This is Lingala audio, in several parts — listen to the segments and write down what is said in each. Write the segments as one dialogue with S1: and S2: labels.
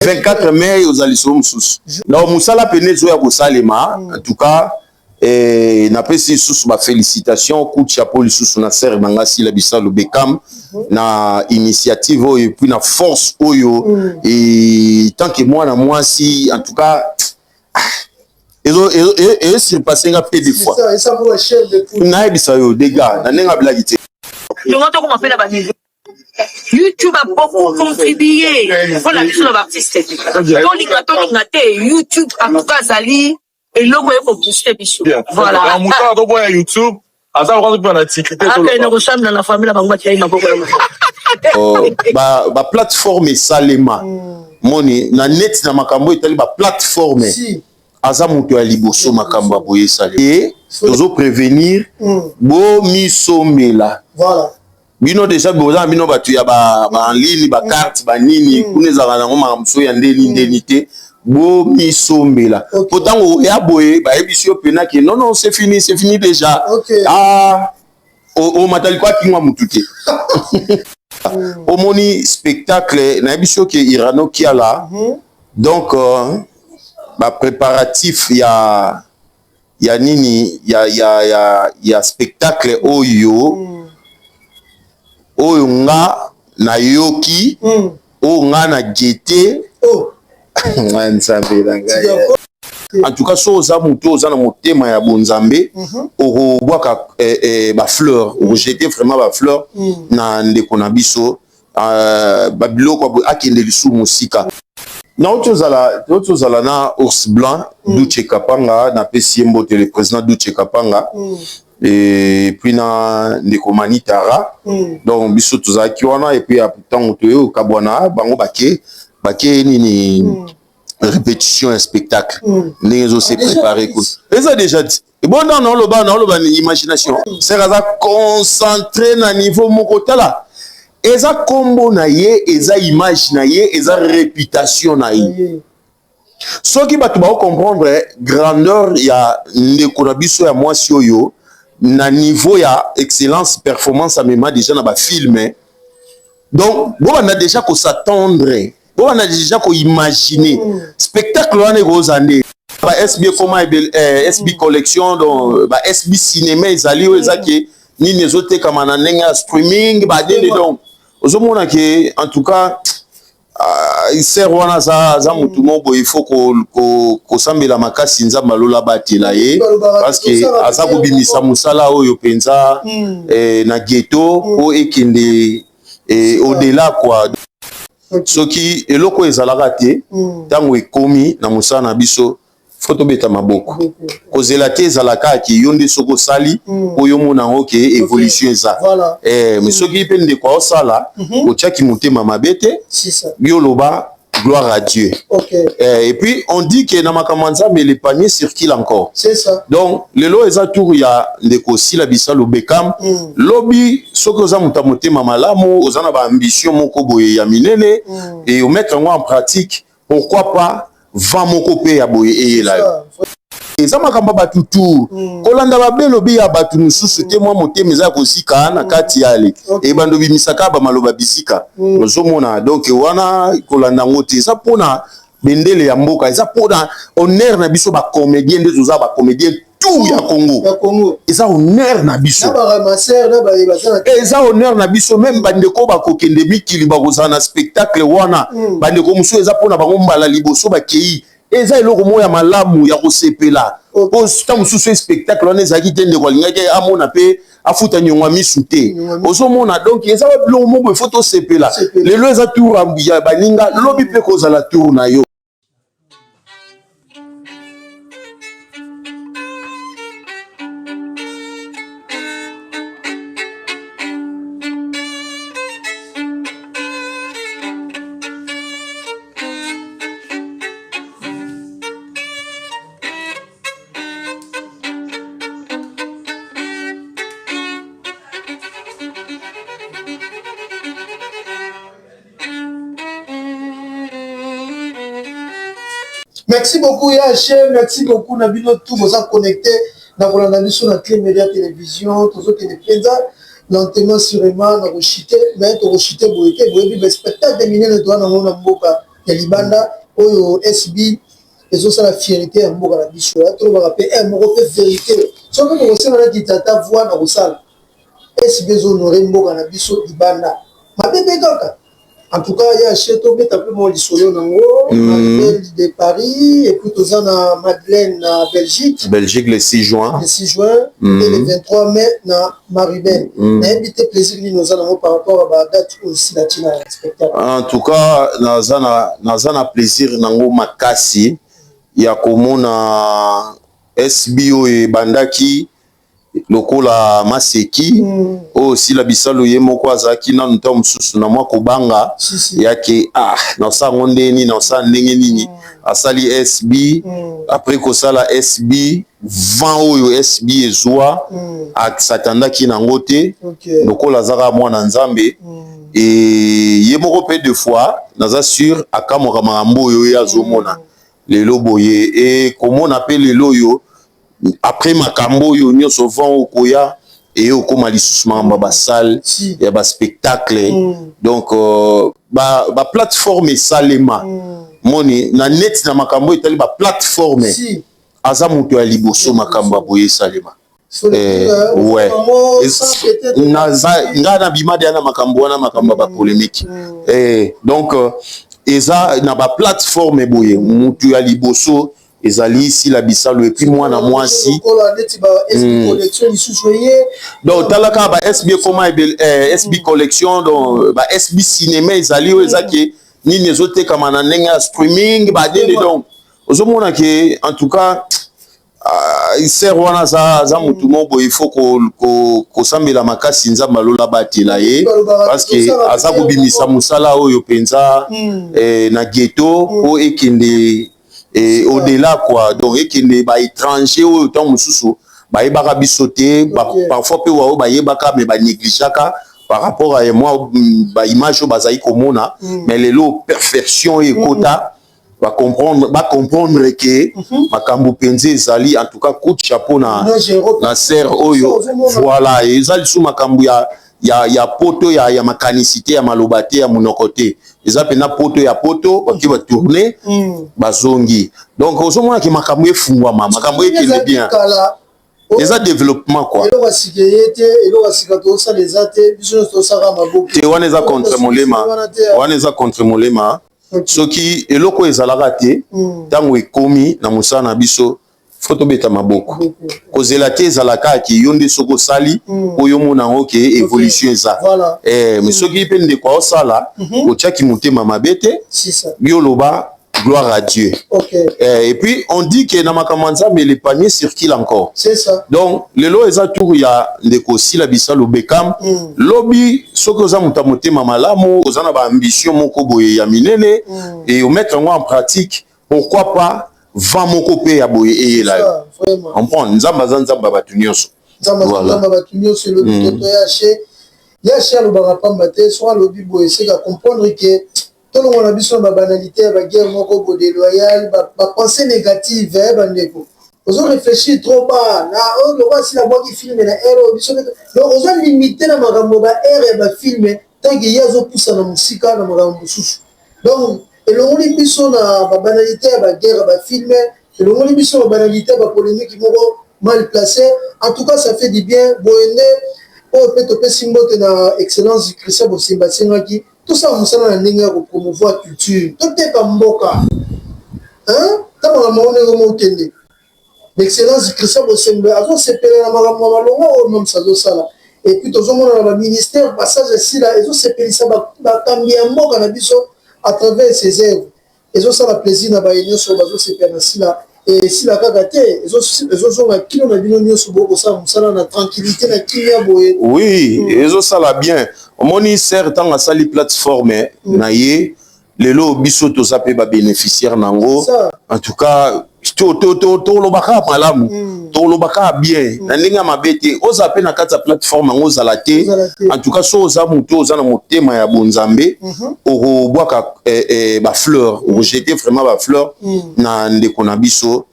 S1: 24 mai oza lisolo mosusu. Donc mosala pene ezoya kosalema. En tout cas, napesi lisusu bafélicitation, coup de chapeau lisusu na sere na nga Sila Bisalu Bekam na initiative oyo, et puis na force oyo. Et tant que mwana mwasi, en tout cas, ezosurpasse nga mpe des fois. Nayebisa yo, dégâts na ndenge abilaki te.
S2: Tongo tokoma mpe na baniveau YouTube a beaucoup contribué mpona biso na baartiste. Tolinga tolinga te, YouTube en tout cas azali eloko ye kobooste biso, voilà.
S3: Moto akoboya YouTube aza lokola mpe na antiquité.
S2: Akende kosambela na famille na bango, batiai maboko.
S1: Baplateforme esalema moni na neti na makambo etali baplateforme, aza moto ya liboso. Makambo ya boye esali e tozoprévenir, bomisomela bino déjà. Boza na bino bato ya ba en ligne, bacarte banini kuna ezalaka nango makambo so ya ndeni ndeni te. Bomisombela po ntango ya boye bayebisi yo mpena ke non, non, c'est fini, c'est fini déjà. Ah, omata liko akingwa mutu te. Omoni spectacle, nayebisi yo ke Irano Kiala. Donc bapréparatif ya nini ya spectacle oyo nga nayoki, oyo nga na gete. Nzambe na ngai, en tout cas, so oza motu oza na motema ya bonzambe, okobwaka bafleur, okojete vraiment bafleur na ndeko na biso. Babiloko akende lisusu mosika. Nauti ozala na Ours Blanc Duche Kapanga, napesi ye mbote, le président Duche Kapanga, et puis na ndeko Manitara. Donc biso tozalaki wana, et puis ntango toye okabwana, bango bake nini, répétition ya spectacle, ndenge ezose préparé kuna eza déjà bon. Ntango naoloba imagination, sere aza concentré na niveau moko. Tala, eza nkombo na ye, eza image na ye, eza réputation na ye. Soki bato bakocomprendre grandeur ya ndeko na biso ya mwasi oyo na niveau ya excellence, performance amema déjà na bafilme. Donc bobanda déjà kos'attendre, bobanda déjà koimagine spectacle wana ekozala nde ba SB ekoma SB collection. Donc ba SB cinéma ezali oyo eza ke nini, ezotekama na ndenge ya streaming badende. Donc ozomona ke en tout cas, sere wana aza motu moko boye, il faut kosambela makasi, Nzambe alola batela ye, parce que aza kobimisa mosala oyo mpenza na ghetto po ekende au-delà quoi. Soki eloko ezalaka te, ntango ekomi na mosala na biso, faut tobeta maboko. Kozela te ezalaka ke yo nde soki osali oyo omona yango ke évolution eza. Mais soki mpe ndeko aosala, otiaki motema mabe te, yo oloba gloire à Dieu. Et puis on dit que na makambo ya Nzambe, le panier circule encore.
S4: C'est ça.
S1: Donc lelo eza tour ya ndeko Sila Bisalu Bekam. Lobi soki oza moto ya motema malamu, oza na baambition moko boye ya minene et omettre yango en pratique, pourquoi pas vent moko mpe ya boye eyela yo. Eza makambo ya bato tour kolanda babelobi ya bato mosusu te. Mwa motema eza ya kosika na kati ya ale ebando bimisaka bamaloba bisika ozomona. Donc wana kolanda yango te, eza mpona bendele ya mboka, eza mpona honneur na biso bacomédien. Nde toza bacomédien tout ya Congo.
S4: Ya Congo.
S1: Eza honneur na biso.
S4: Na baramasseur na baza na
S1: Eza honneur na biso. Même bandeko bakokende mikili, bakozala na spectacle wana. Bandeko mosusu eza mpona bango mbala liboso bakei, eza eloko moko ya malamu ya kosepela. Po ta mosusu spectacle wana ezalaki te, ndeko alingaki amona mpe afuta niongo ya misu te. Ozomona, donc eza biloko moko efo tosepela. Lelo eza tour ya baninga, lobi mpe kozala tour na yo.
S4: Merci beaucoup ya H, merci beaucoup na bino tout boza connecté na kolanda biso na Clé Media Télévision. Tozokende mpenza lentement, sûrement na kochite, mais tokochite boye te. Boyebi baspectacle minene toza nango na mboka. Ya libanda oyo, SB ezosala fierté ya mboka na biso. Ya tolobaka mpe moko mpe vérité, soki bokosenga naki tata voi na kosala SB ezohonorer mboka na biso libanda, mabe mpe kaka. En tout cas, ya che tobeta mpe mwa lisolo nango. Maribel de Paris, et puis toza na Madeleine na Belgique.
S1: Belgique, le 6 juin.
S4: Le 6 juin et le 23 mai na Maribel. Nayebi te plaisir nini oza nango par rapport à badate oyo osila ntina ya spectacle.
S1: En tout cas, naza na plaisir nango makasi ya komona SB oyo ebandaki lokola maseki, oyo Sila Bisalo ye moko azalaki nanu ntango mosusu na mwa kobanga
S4: si, si.
S1: Yake ah, nasala yango ndenge nini, nasala ndenge nini. Asali SB. Après kosala SB, vent oyo SB ezwa, asatandaki nango te. Lokola azaka mwana Nzambe, e ye moko mpe deux fois, naza sûr akamwaka makambo oyo ye azomona lelo boye. E komona mpe lelo oyo, après makambo oyo nyonso, vent okoya eye okóma lisusu makambo ya basalle ya baspectacle. Donc baplateforme esalema. Moni na net na makambo etali baplateforme, aza moto ya liboso makambo ya boye esalema. Ouais. Ngai nabima deya na makambo wana, makambo ya bapolémique. Donc eza na baplateforme boye, motu ya liboso ezali Sila Bisalo. Et puis mwana mwasi. Donc tala kaka ba SB ekoma ebele, SB collection, donc ba SB cinéma ezali oyo eza ke nini, ezotekama na ndenge ya streaming badele. Donc ozomona ke en tout cas, sœur wana aza motu moko boye, il faut kosambela makasi, Nzambe alola batela ye, parce que aza kobimisa mosala oyo mpenza na ghetto po ekende au-delà quoi. Donc ekende baétranger oyo ntango mosusu bayebaka biso te, parfois mpe oyo bayebaka mais banégligeaka par rapport à mwa baimage oyo bazali komona. Mais lelo perfection ekota, bacomprendre ke makambo mpenza ezali. En tout cas, coup de chapeau na sœur oyo. Voilà, eza lisusu makambo ya poto ya makanisi te, ya maloba te, ya monoko te, eza mpenza poto ya poto. Baki batourne, bazongi. Donc ozomonaki makambo efungwama, makambo ekende bien, eza développement quoi.
S4: Eloko ya sika eye te, eloko ya sika tozosala eza te, biso nyonso tosalaka maboko.
S1: Te, wana eza contre molema, wana eza contre molema. Soki eloko ezalaka te, ntango ekomi na mosala na biso, faut tobeta maboko. Kozela te ezalaka ke yo nde soki osali oyo omona yango ke évolution eza. Mais soki mpe ndeko aosala, otiaki motema mabe te, yo oloba gloire à Dieu. Et puis on dit que na makambo ya Nzambe, le panier circule encore.
S4: C'est ça.
S1: Donc lelo eza tour ya ndeko Sila Bisalo Bekam. Lobi soki oza moto ya motema malamu, oza na baambition moko boye ya minene, et omettre yango en pratique, pourquoi pas vent moko mpe ya boye eyela yo. Comprendre, Nzambe aza Nzambe ya bato nyonso.
S4: Nzambe aza Nzambe ya bato nyonso. Elobi toto ya Yache alobaka pamba te. Soki alobi boye, seka comprendre ke tolongwa na biso na babanalité ya baguerre moko bo déloyale, bapensée négative. Bandeko, ozo réfléchir trop bas na oyo lokwa asila bwaki film na ere oyo biso. Donc ozo limité na makambo ba ere ya bafilm, tant que ye azopusa na mosika na makambo mosusu. Donc elongoli biso na babanalité ya baguerre ya bafilm, elongoli biso na babanalité ya bapolémique moko mal placé. En tout cas, ça fait du bien boye nde oyo mpe topesi mbote na excellence Christian Bosimba. Asengaki tosala mosala na ndenge ya kopromouvoir culture, toteka mboka ta makambo yango ndenge mokende. L'excellence Christian Bosembe azosepela na makambo ya malongo oyo Mams azosala. Et puis tozomona na baministère, passage esila ezosepelisa bakambi ya mboka na biso à travers ses œuvres. Ezosala plaisir na baye nyonso bazosepela na Sila. Esila kaka te, ezozonga kino na bino nyonso bokosala mosala na tranquillité, na kimia boye.
S1: Oui, ezosala bien. Omoni sœur, ntango asali plateforme na ye, lelo biso toza mpe babénéficiaire nango. En tout cas, tolobaka malamu, tolobaka bien na ndenge ya mabe te. Ozala mpe na kati ya plateforme yango, ozala te. En tout cas, so oza motu oza na motema ya bonzambe, okobwaka bafleur, okojeter vraiment bafleur na ndeko na biso.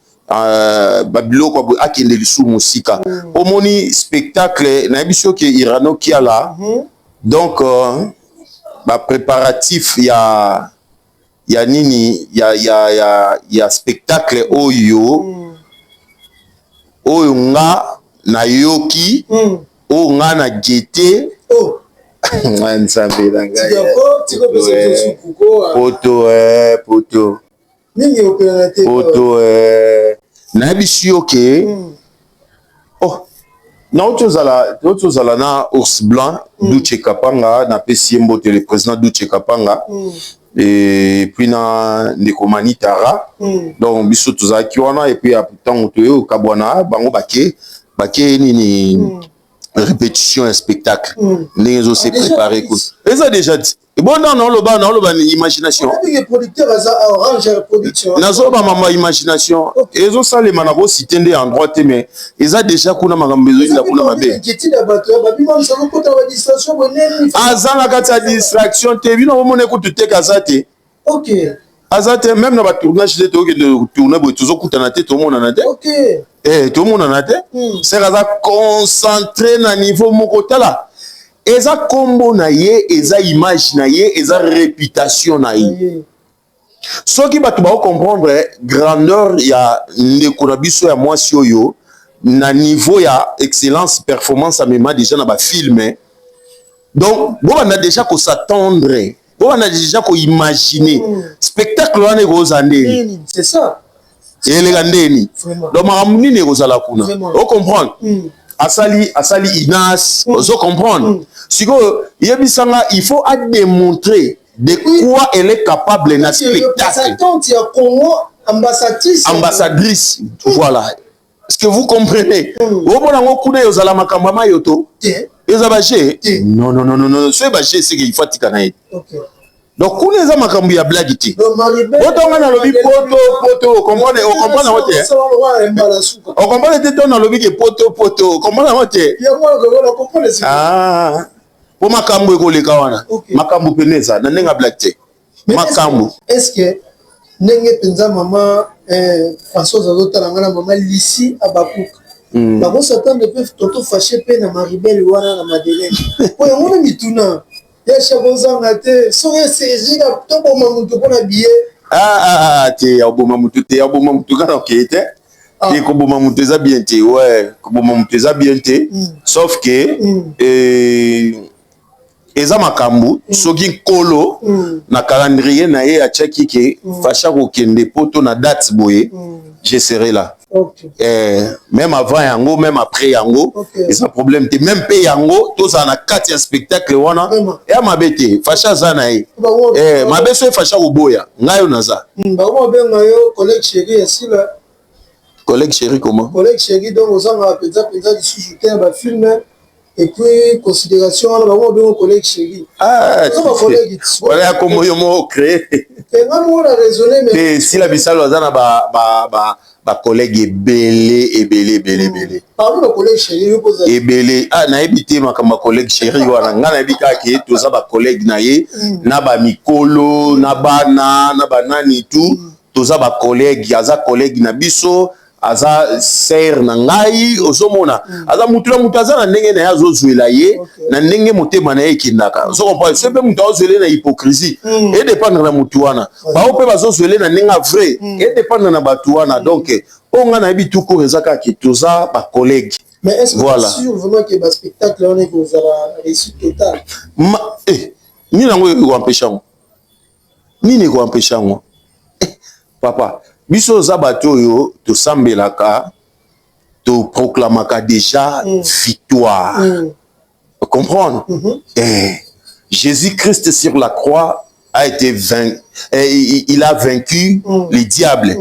S1: Babiloko akende lisusu mosika. Omoni spectacle nayebi soki Irano Kiala. Donc bapréparatif ya Ya nini, ya spectacle oyo, oyo nga nayoki, oyo nga na gete.
S4: Oh.
S1: Nzambe na ngai.
S4: Tika ko, tika opesa biso suku ko, ah.
S1: Poto, poto.
S4: Mingi opelana te.
S1: Poto, nayebisi yo ke oh, nauti ozala na Ours Blanc, Duche Kapanga. Napesi ye mbote, le président Duche Kapanga, et puis na ndeko Manitara. Donc biso tozalaki wana, et puis ntango toye okabwana, bango bake nini, répétition ya spectacle, ndenge ezose
S4: Ah, déjà
S1: préparé.
S4: fixe.
S1: Eza déjà ti bon, non, naoloba ni imagination.
S4: Oyebi ke producteur aza Orange Production.
S1: Nazoloba mama imagination. Ezosalema na kosite nde endroit te, mais eza déjà kuna, makambo ezoyinda kuna mabe.
S4: Inquiétude ya bato ya babima mosu azokota ba distraction bonene.
S1: Aza na kati ya distraction te. Bino bomona ekutu te, aza te. Aza te, même na batournage te. Tokende tourne boye, tozokutana te, tomonana te. Tomonana te. Sere aza concentré na niveau moko. Tala, eza nkombo na ye, eza image na ye, eza réputation na ye. Soki bato bakocomprendre grandeur ya ndeko na biso ya mwasi oyo na niveau ya excellence, performance amema déjà na bafilm, donc bobanda déjà kos'attendre, bobanda déjà koimaginer spectacle wana ekozala ndeni.
S4: Nini, c'est ça.
S1: Eleka ndeni.
S4: Vraiment.
S1: Donc makambo nini ekozala kuna?
S4: Vraiment.
S1: Ocomprendre? Asali inas, ozo comprendre? Sikoyo yebisanga, il faut adémontrer de quoi elle est capable na spectacle.
S4: Représentante ya Congo, ambassadrice.
S1: Ambassadrice, voilà ce que vous comprenez. Omona yango kuna, ezala makambo ya mayoto.
S4: Te.
S1: Eza baje.
S4: Te.
S1: Non, non, non, non, non, soki baje, seke il faut atika na ye. Donc kuna eza makambo ya blague te.
S4: Donc Maribel
S1: Otonga nalobi poto poto, ocomprendre? Ocomprendre yango te?
S4: Mbala suka.
S1: Ocomprendre te? To nalobi ke poto poto, ocomprendre yango te?
S4: Yango wana comprendre sikoyo.
S1: Ah, po makambo ekoleka wana. Makambo pene eza na ndenge ya blague te.
S4: Mais
S1: Makambo.
S4: Est-ce que ndenge mpenza mama Françoise azotala nga na mama Lisi Abakuka, bakosatande mpe tonto Fache mpe na Maribel wana na Madeleine, po yango na mituna ya chef ozanga te, soki esegi na toboma motu mpona billet?
S1: Ah, ah, ah, te, ya koboma motu te, ya koboma motu kaka okeye te. Te, koboma motu eza bien te. Ouais, koboma motu eza bien te, sauf que eza makambo soki nkolo na calendrier na ye atiaki ke Fache akokende poto na date boye, je serai là. Même avant yango, même après yango, eza problème te. Même mpe yango, tozala na kati ya spectacle wana. Eya mabe te, Fache aza na ye. Mabe so Fache akoboya ngai, oyo naza.
S4: Bango babenga yo collègue chéri ya Sila.
S1: Collègue chéri comment?
S4: Collègue chéri, donc ozangaka mpenza mpenza lisusu te na bafilm, et puis considération wana, bango babenga collègue chéri.
S1: Ah,
S4: Oza bacollègue.
S1: Wana ya kombo yo moko créé.
S4: Nga moko na raisonné, mais
S1: Te, Sila Bisalo aza na bacollègue ebele, ebele, ebele, ebele.
S4: Parmi bacollègue chéri, yo mpoza.
S1: Ebele. Ah, nayebi te makambo ya collègue chéri wana. Ngai nayebi kaka ke toza bacollègue na ye, na bamikolo, na bana, na banani, tout toza bacollègue. Aza collègue na biso, aza sœur na ngai. Ozomona, aza mutu na mutu, aza na ndenge na ye, azozwela ye na ndenge motema na ye ekendaka. Ozo comprendre? So mpe mutu azozwela ye na hypocrisie, edépendre na mutu wana. Bao mpe bazozwela ye na ndenge ya vrai, edépendre na bato wana. Donc oyo ngai nayebi tout court eza kaka ke toza bacollègue.
S4: Mais est-ce que
S1: Voilà.
S4: sûr vraiment que baspectacle wana ekozala réussite totale?
S1: Nini yango ekoempêche yango? Nini ekoempêche yango? Papa, biso oza bato oyo tosambelaka, toproclamaka déjà victoire. Comprendre? Jésus-Christ sur la croix a été vaincu, il a vaincu le diable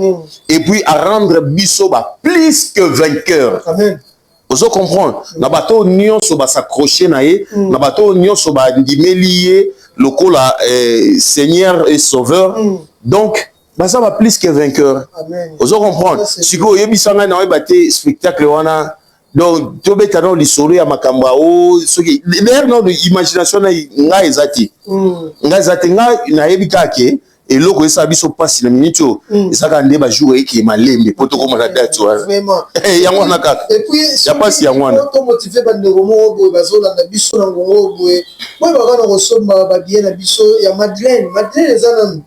S1: et puis à rendre biso ba plus que vainqueur.
S4: Amen.
S1: Ozo comprendre? Na bato oyo nyonso bas'accroche na ye, na bato oyo nyonso bandimeli ye lokola Seigneur et Sauveur, donc baza ba plus que vainqueur.
S4: Amen.
S1: Ozo comprendre?
S4: Ça, c'est
S1: Sikoyo oyebisa ngai, na oyeba te spectacle wana. Donc tobeta nano lisolo ya makambo ao. Soki d'ailleurs nano imagination na ngai eza te, ngai eza te. Ngai nayebi kaka ke eloko esala biso mpasi na miniti oyo, ezalaka nde bajour eke malembe mpo tokóma na date wana. Yango wana kaka.
S4: Et puis
S1: Ya mpasi yango wana.
S4: Tomotive bandeko moko boye bazolanda biso na ngongo boye, boye baka na kosomba babillet na biso ya Madeleine. Madeleine eza nanu.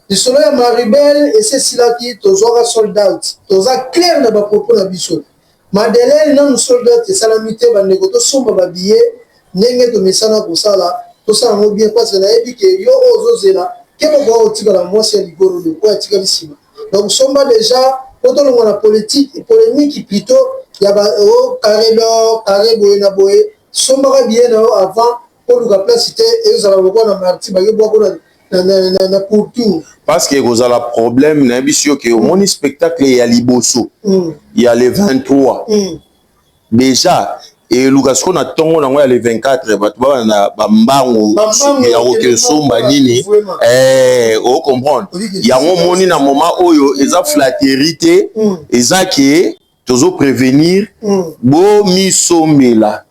S4: Lisolo ya Maribel esi esilaki, tozwaka sold out, toza clair na ba propos na biso. Madeleine nanu sold out esalami te, bandeko tosomba ba billets ndenge tomesana kosala, tosala yango bien parce que nayebi ke yo oyo ozozela keba okoka kotikala mwasi ya ligorodo oyo atikali sima. Donc somba dejà po tolongwa na politique, polemique plutot ya ba oh, carré d'or, carré boye na boye, sombaka billet na yo avant oluka place te, ezala lokola na marti baye bwako na pourtour.
S1: Parce que ekozala problème, nayebisi yo ke omoni spectacle ya liboso ya le 23 déjà eluka sikoyo na ntongo nango ya le 24, bato baba na bambangu ya kokesomba nini, ocomprendre yango. Omoni na moment oyo eza flatterie te, eza ke tozo prévenir, bomisombela.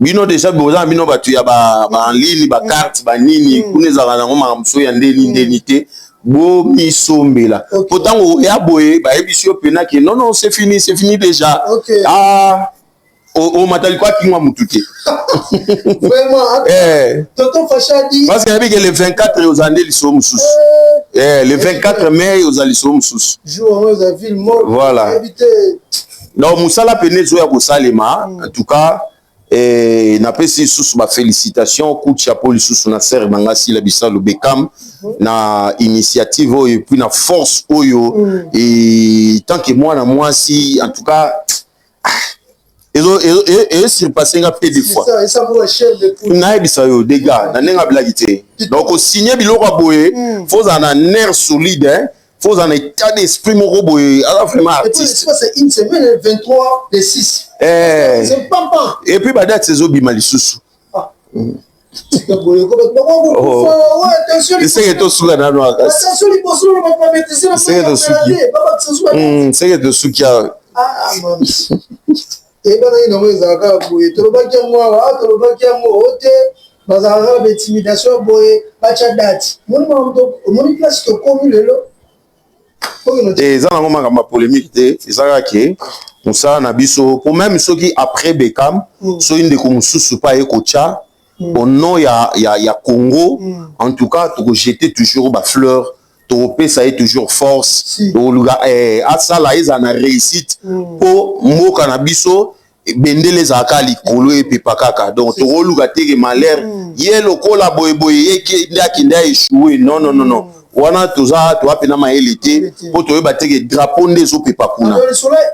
S1: Bino déjà boza na bino bato ya ba en ligne, bacarte banini kuna, ezalaka nango makambo mosusu ya ndeni ndeni te. Bomisombela po ntango oya boye, bayebisi yo mpena ke non, non, c'est fini, c'est fini déjà. Ah, omata liko akingwa mutu te.
S4: Vraiment. Tonton Fachadi.
S1: Parce que nayebi ke le 24 ozala nde lisolo mosusu. Le 24 mai ozala lisolo mosusu.
S4: Jour yango eza ville morte.
S1: Voilà. Donc mosala pene ezoya kosalema. En tout cas, napesi lisusu bafélicitation, coup de chapeau lisusu na sere na nga Sila Bisalu Bekam na initiative oyo, et puis na force oyo. Et tant que mwana mwasi, en tout cas esurpasse nga mpe des fois. Nayebisa yo dégâts na ndenge abilaki te. Donc osigne biloko ya boye, faut ozala na nerf solide, hein? Faut ozala na état d'esprit moko boye, aza vraiment artiste.
S4: C'est une semaine, 23 le 6. C'est pam pam.
S1: Et puis badate ezobima lisusu. Eseke tosuka nano akasi, seke tosuki, seke tosuki awa.
S4: Eyebanaki nango, ezalaka kaka boye. Tolobaki yango awa, tolobaki yango o te, bazalaka kaka baintimidation boye, batya date. Omoni place tokomi lelo.
S1: Eza nango makambo ya polémique te, eza kaka ke mosala na biso po même soki après Bekam, soki ndeko mosusu mpe aye kotya au nom ya Congo, en tout cas tokojete toujours bafleur, tokopesa ye toujours force, tokoluka asala ezala na réussite mpo mboka na biso bendele ezalaka likolo, epepa kaka. Donc tokoluka teke malheur ye lokola boyeboye ye nde akende aéchoue. Non, non, non, non, wana toza toza mpena mayele te mpo toyeba teke drapeau nde ezopepa kuna.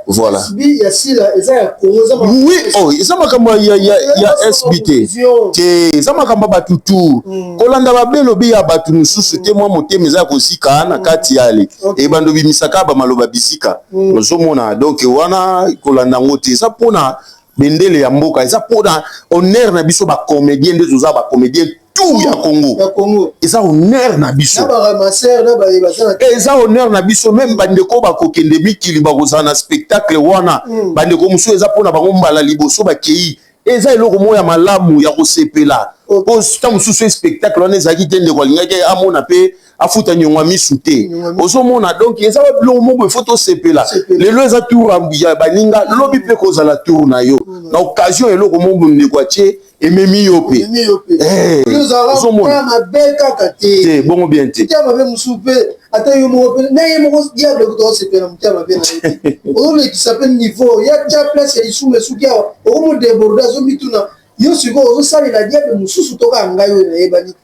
S1: Voilà, oui, oh, eza makambo ya SB te te, eza makambo ya bato tu. Kolanda babelobi ya bato mosusu te. Mwa motema eza ya kozika na kati yale ebando bimisaka bamaloba bisika ozomona. Donc wana kolanda yango te, eza mpona bendele ya mboka, eza mpona honneur na biso bacomédien nde toza bacomédien tout ya Congo. Eza honneur na biso, eza honneur na biso. Même bandeko bakokende mikili, bakozala na spectacle wana, bandeko mosusu eza mpona bango mbala liboso bakei. Eza eloko moko ya malamu ya kosepela, po ntango mosusu spectacle wana ezalaki te, ndeko alingaki amona mpe afuta niongo ya misu te. Ozomona, donc eza biloko moko ifo tosepela. Lelo eza tour ya baninga, lobi mpe kozala tour na yo na occasion. Eloko moko ndeko atie ememi yo mpe.
S4: Ozomona mabe kaka te.
S1: Te, bongo bien te.
S4: Mabe mosusu mpe ata yo moko mpe na ye moko diable tokosepela motema mabe na ye te. Ozolekisa mpe niveau ya tia place ya lisumu esuki awa, okomodéborde, azomituna yo sikoyo ozosalela diable mosusu toka ngai oyo nayebani.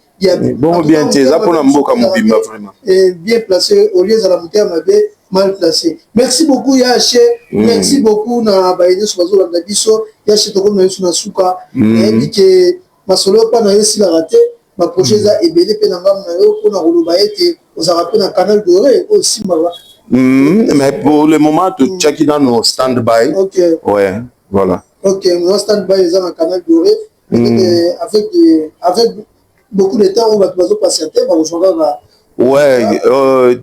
S1: Bongo bien te, eza mpona mboka mobimba vraiment.
S4: Bien placé au lieu ezala motema mabe mal placé. Merci beaucoup Yache, merci beaucoup na baye nyonso bazolanda biso. Yache, tokomi na biso na suka. Nayebi ke masolo mpa na yo esilaka te, baprojet eza ebele mpe na ngambo na yo mpona koloba ete ozalaka mpe na Canal Doré oyo osimbaka.
S1: Mais pour le moment totiaki nano stand by. Ouais, voilà.
S4: Ok, stand by eza na Canal Doré peut-être avec beaucoup de temps oyo bato bazopatiente bakozwa kaka.
S1: Ouais,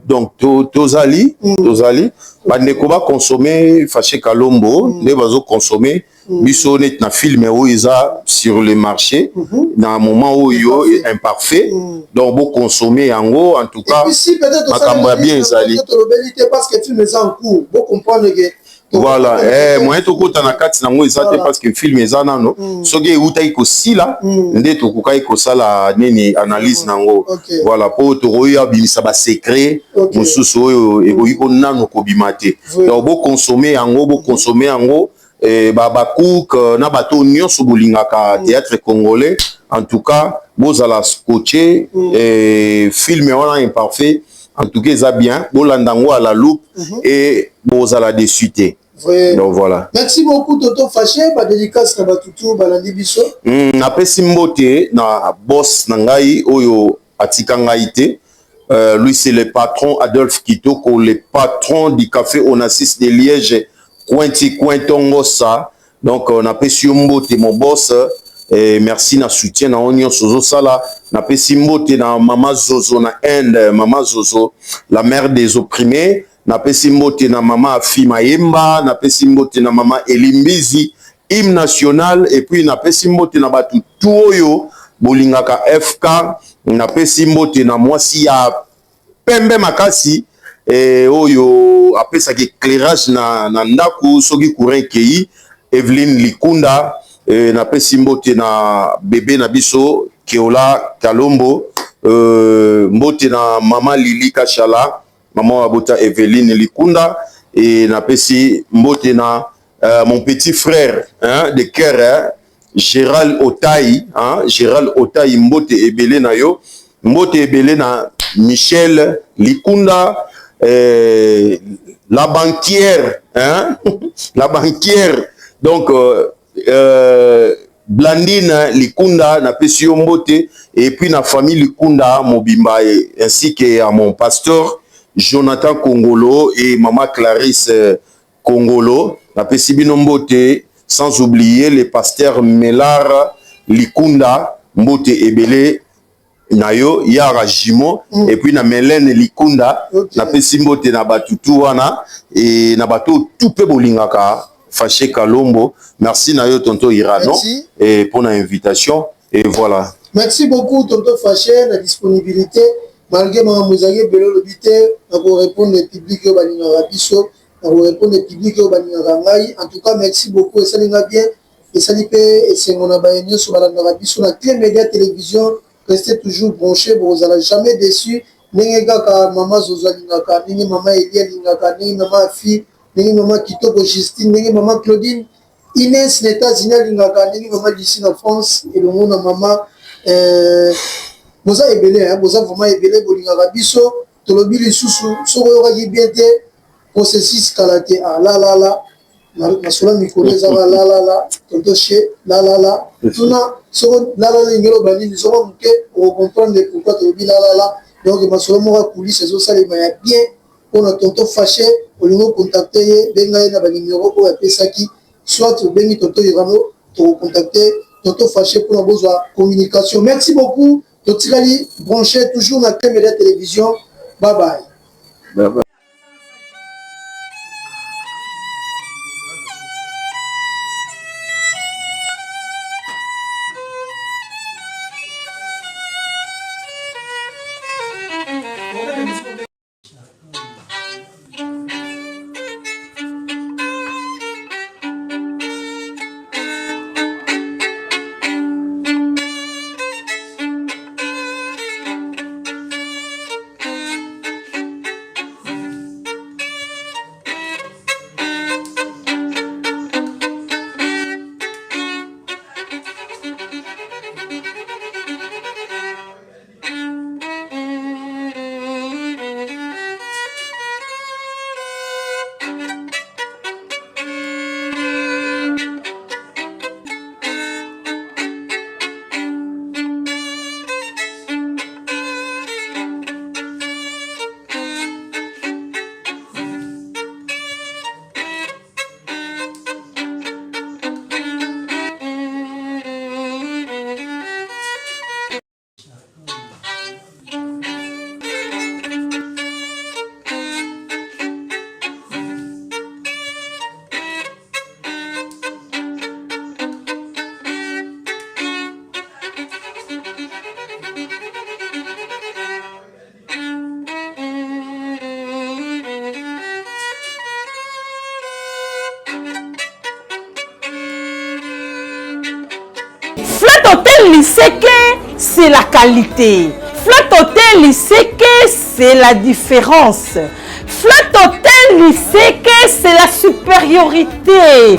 S1: donc tozali tozali bandeko baconsommer Fache Kalombo nde bazoconsommer biso neti na film oyo eza sur le marché na moment oyo imparfait. Donc boconsommer yango, en tout cas makambo ya bien ezali.
S4: Tolobeli te parce que film eza en cours, bocomprendre ke
S1: Voilà, eh, moyen tokota na kati nango eza te parce que film eza nano. Soki eutaki kosila nde tokokaki kosala nini, analyse nango. Voilà, mpo tokoki abimisa basecret mosusu oyo ekoki ko nano kobima te. Donc boconsommer yango, boconsommer yango. Eh, bacook na bato nyonso bolingaka théâtre congolais, en tout cas bozala scotché. Eh, film wana Imparfait, en tout cas eza bien, bolanda yango à la loupe et bozala déçu te. Donc voilà.
S4: Merci beaucoup, Toto Faché. Badédicace na batutu balandi biso.
S1: Napesi mbote na boss na ngai oyo atika ngai te. Lui, c'est le patron Adolphe Kitoko, le patron du café Onassis de Liège, Cointi Cointongosa. Donc napesi yo mbote, mon boss, et merci na soutien na oyo nyonso ozosala. Napesi mbote na mama Zozo na Inde, mama Zozo, la mère des opprimés. Napesi mbote na mama Afi Mayemba, napesi mbote na mama Elimbizi, hymne national. Et puis napesi mbote na bato tu oyo bolingaka FK. Napesi mbote na mwasi ya pembe makasi, oyo apesaka éclairage na ndako soki courant ekei, Eveline Likunda. Napesi mbote na bebe na biso Keola Kalombo. Mbote na mama Lili Kashala, mama oyo abota Eveline Likunda. E napesi mbote na mon petit frère, hein, de cœur, hein, Gérald Otai, hein, Gérald Otai, mbote ebele na yo. Mbote ebele na Michel Likunda, la banquière, hein, la banquière. Donc Blandine Likunda, napesi yo mbote. Et puis na famille Likunda mobimba, ainsi que à mon pasteur Jonathan Kongolo et maman Clarisse Kongolo, napesi bino mbote, sans oublier le pasteur Melar Likunda, mbote ebele na yo yara jimo. Et puis na Melene Likunda. Napesi mbote na bato tu wana e na bato tu mpe bolingaka Faché Kalombo. Merci na yo, tonton Irano, et pour l'invitation et voilà.
S4: Merci beaucoup, tonton Faché, na disponibilité malgré makambo ezalaki ebele. Olobi te, na korépondre public oyo balingaka biso, na korépondre public oyo balingaka ngai. En tout cas, merci beaucoup, esalinga bien, esali mpe esengo na baye nyonso balandaka biso na Clé Média Télévision. Restez toujours branché, bozala jamais déçu. Ndenge kaka mama Zozo alingaka, ndenge mama Eli alingaka, ndenge mama Afi, ndenge mama Kitoko Justine, ndenge mama Claudine Ines na États-Unis alingaka, ndenge mama Lucie na France elongo na mama boza ebele, boza vraiment ebele bolingaka biso. Tolobi lisusu, soki oyokaki bien te, processus kala te. Ah, lalala, masolo mikolo ezaka lalala, tonto che lalala. Tuna soko lalala elingi eloba nini. Soko moke okocomprendre pourquoi tolobi lalala. Donc masolo moko ya coulisse ezosalema ya bien mpona tonton Faché. Olingi ocontacter ye, benga ye na banimero oyo apesaki, soit obengi tonton Irano, tokocontacter tonton Faché mpona bozwa communication. Merci beaucoup, totikali branché toujours na Clé Média Télévision. Bye bye,
S1: bye, bye.
S5: Flat Hotel Liseke, c'est la qualité. Flat Hotel Liseke, c'est la différence. Flat Hotel Liseke, c'est la supériorité.